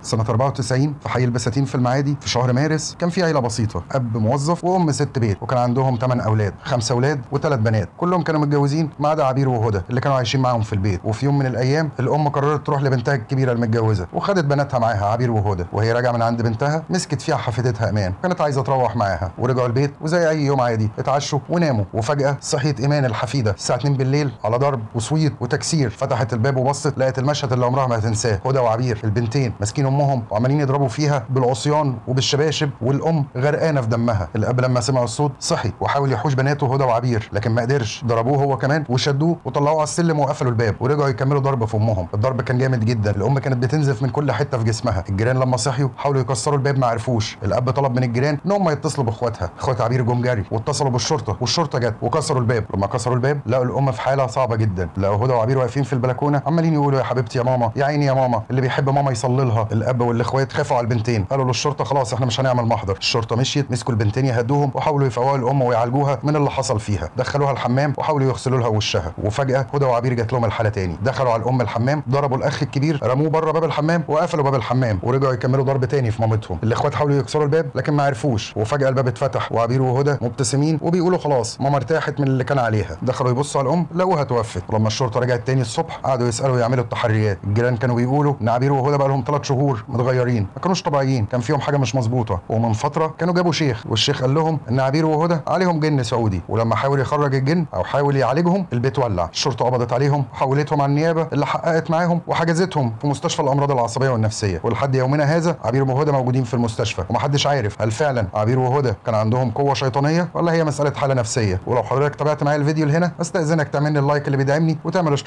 سنة 94 في حي البساتين في المعادي في شهر مارس، كان في عيلة بسيطة، أب موظف وأم ست بيت، وكان عندهم 8 أولاد، 5 أولاد و3 بنات، كلهم كانوا متجوزين ما عدا عبير وهدى اللي كانوا عايشين معاهم في البيت. وفي يوم من الأيام الأم قررت تروح لبنتها الكبيرة المتجوزة، وخدت بناتها معاها عبير وهدى، وهي راجعة من عند بنتها مسكت فيها حفيدتها إيمان، كانت عايزة تروح معاها. ورجعوا البيت وزي أي يوم عادي اتعشوا وناموا. وفجأة صحيت إيمان الحفيدة الساعة 2 بالليل على ضرب وصويت وتكسير. فتحت الباب وبصت لقت المشهد اللي عمرها ما هتنساه، هدى وعبير البنتين ماسكين امهم وعمالين يضربوا فيها بالعصيان وبالشباشب، والام غرقانة في دمها. الاب لما سمع الصوت صحي وحاول يحوش بناته هدى وعبير، لكن ما قدرش، ضربوه هو كمان وشدوه وطلعوه على السلم وقفلوا الباب، ورجعوا يكملوا ضرب في امهم. الضرب كان جامد جدا، الام كانت بتنزف من كل حتة في جسمها. الجيران لما صحيوا حاولوا يكسروا الباب ما عرفوش. الاب طلب من الجيران ان هم يتصلوا باخواتها، اخوات عبير جم جري واتصلوا بالشرطة، والشرطة جت وكسروا الباب. لما كسروا الباب لقوا الام في حاله صعبة جدا، لقوا هدى وعبير واقفين في البلكونه عمالين يقولوا يا حبيبتي يا ماما، يا عيني يا ماما، اللي بيحب ماما يصلي لها. الاب والاخوات خافوا على البنتين، قالوا للشرطة خلاص احنا مش هنعمل محضر. الشرطة مشيت، مسكوا البنتين يهدوهم وحاولوا يفوقوا الام ويعالجوها من اللي حصل فيها، دخلوها الحمام وحاولوا يغسلوا لها وشها. وفجاة هدى وعبير جات لهم الحالة تاني، دخلوا على الام الحمام، ضربوا الاخ الكبير، رموه بره باب الحمام وقفلوا باب الحمام، ورجعوا يكملوا ضرب تاني في مامتهم. الاخوات حاولوا يكسروا الباب لكن ما عرفوش، وفجاة الباب اتفتح وعبير وهدى مبتسمين وبيقولوا خلاص ماما ارتاحت من اللي كان عليها. دخلوا يبصوا على الام لقوها توفت. ولما الشرطة رجعت تاني الصبح قعدوا يسالوا يعملوا التحريات. الجيران كانوا بيقولوا ان عبير وهدى بقى لهم 3 شهور متغيرين، ما كانوش طبيعيين، كان فيهم حاجة مش مظبوطة. ومن فترة كانوا جابوا شيخ، والشيخ قال لهم ان عبير وهدى عليهم جن سعودي، ولما حاول يخرج الجن او حاول يعالجهم البيت ولع. الشرطة قبضت عليهم وحولتهم على النيابة اللي حققت معاهم وحجزتهم في مستشفى الامراض العصبية والنفسية. ولحد يومنا هذا عبير وهدى موجودين في المستشفى، ومحدش عارف هل فعلا عبير وهدى كان عندهم قوة شيطانية ولا هي مسالة حاله نفسية. ولو حضرتك تابعت معايا الفيديو لهنا استاذنك تعمل لي ال like اللي بيدعمني وتعمل اشتراك.